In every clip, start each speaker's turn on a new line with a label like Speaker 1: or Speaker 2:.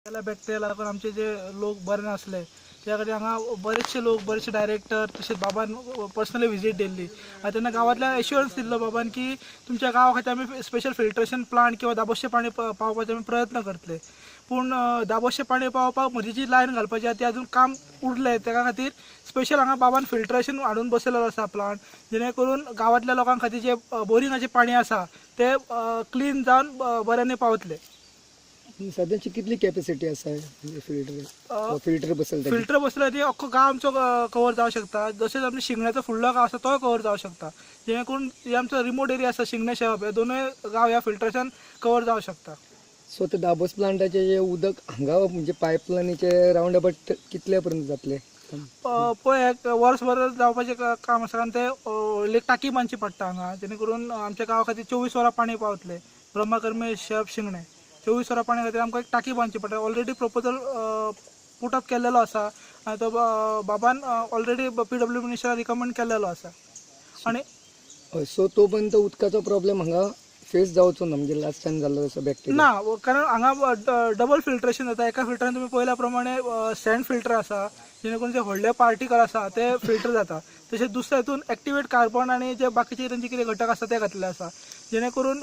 Speaker 1: त्याला बॅक्टेरिया लागून आमचे जे लोक बरे नासले, त्या खातीर हांगा बरेचशे लोक, बरेचशे डायरेक्टर तशेंच बाबान पर्सनली विजीट दिल्ली आनी तेन्ना गांवांतल्यान एश्युरन्स दिल्लो बाबान की तुमच्या गांवा खातीर आमी स्पेशल फिल्ट्रेशन प्लांट किंवा दाबोशें पाणी पावपाचो आमी प्रयत्न करतले. पूण दाबोशें पाणी पावपाक मदीं जी लायन घालपाची आहा ती अजून काम उरलें. तेका खातीर स्पेशल हांगा बाबान फिल्ट्रेशन हाडून बसयलेलो आसा प्लांट, जेणे करून गांवांतल्या लोकां खातीर जे बोरिंगाचें पाणी आसा तें क्लीन जावन बऱ्यांनी पावतलें.
Speaker 2: सद्याची कितली कॅपॅसिटी आसा फिल्टर फिल्टर बसल ताची?
Speaker 1: फिल्टर बसले ती अख्खो गांव आमचो कवर जावंक शकता. तशेंच आमच्या शिंगण्याचो फुडलो गांव आसा तोय कवर जावंक शकता, जेणे करून हे आमचो रिमोट एरिया आसा, शिंगणे, शेवप, हे दोनूय गांव ह्या फिल्ट्रेशन कवर जावंक शकता.
Speaker 2: सो ते दाबोस प्लांटाचे जे उदक हांगा म्हणजे पायपलायनीचे रावंड अबाउट कितल्या पर्यंत जातले?
Speaker 1: पळय, एक वर्सभर जावपाचें काम आसा, कारण ते व्हडली टाकी बांदची पडटा हांगा, जेणे करून आमच्या गांवा खातीर 24 वरां पाणी पावतलें. ब्रह्मकर्मे, शेप, शिंगणे 24 वरां पाणी खातीर आमकां एक टाकी बांदची पडटा. ऑलरेडी प्रपोजल पुट अप केल्लेलो आसा आनी तो बाबान ऑलरेडी पीडब्ल्यू मिनिस्टराक रिकमेंड केल्लेलो आसा आनी
Speaker 2: हय, सो तो पर्यंत उदकाचो प्रॉब्लेम हांगा फेस जावचो ना, म्हणजे लास्ट टायम जाल्लो तसो बॅक्टेरिया?
Speaker 1: ना, कारण हांगा डबल फिल्ट्रेशन जाता. एका फिल्टरान तुमी पळयल्या प्रमाणे सँड फिल्टर आसा, जेणे करून जे व्हडले पार्टिकल आसा ते फिल्टर जाता. तशेंच दुसऱ्या हितून एक्टिवेट कार्बन आनी जे बाकीचे तेंचे कितें घटक आसा ते घातलेले आसा, जेणे करून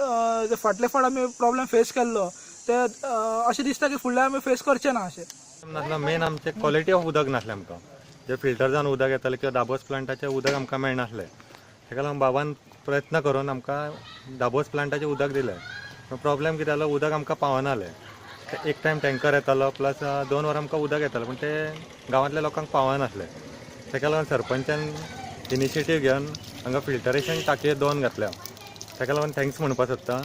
Speaker 1: जे फाटले फावट आमी प्रॉब्लेम फेस केल्लो ते अशें दिसता की फुडल्या आमी फेस करचे ना अशें.
Speaker 3: नासलो मेन आमचें क्वॉलिटी ऑफ उदक नासलें आमकां. जे फिल्टर जावन उदक येतालें किंवा दाबोस प्लांटाचें उदक आमकां मेळनासलें. ताका लागून बाबान प्रयत्न करून आमकां दाबोस प्लांटाचें उदक दिलें. पूण प्रॉब्लेम कितें जालो, उदक आमकां पावनालें. एक टायम टँकर येतालो, प्लस 2 वरां आमकां उदक येतालें, पूण तें गांवांतल्या लोकांक पावनासलें. ताका लागून सरपंचान इनिशिएटीव घेवन हांगा फिल्टरेशन टाकयो दोन घातल्या. ताका लागून thanks म्हणपाक सोदता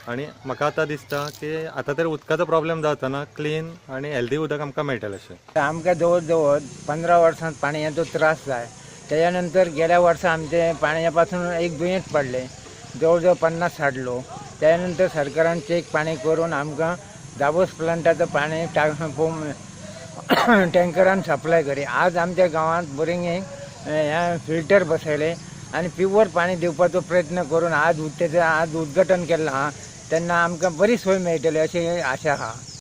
Speaker 3: आनी म्हाका आतां दिसता की आतां तरी उदकाचो प्रॉब्लेम जावचो ना, क्लीन आनी हेल्दी उदक आमकां मेळटलें अशें.
Speaker 4: आमकां जवळ जवळ 15 वर्सां पाणयाचो त्रास जाय. त्याच्या नंतर गेल्या वर्सा आमचे पाणया पासून एक दुयेंत पडलें, जवळ जवळ 50-60 लोक. त्यानंतर सरकारान चेक पाणी करून आमकां दाबोस प्लांटाचं पाणी टँकरान सप्लाय करी. आज आमच्या गांवांत बोरिंगेक ह्या फिल्टर बसयले आनी प्युअर पाणी दिवपाचो प्रयत्न करून आज तेजें आज उद्घाटन केल्लें आहा. तेन्ना आमकां बरी सोय मेळटली अशी आशा आहा.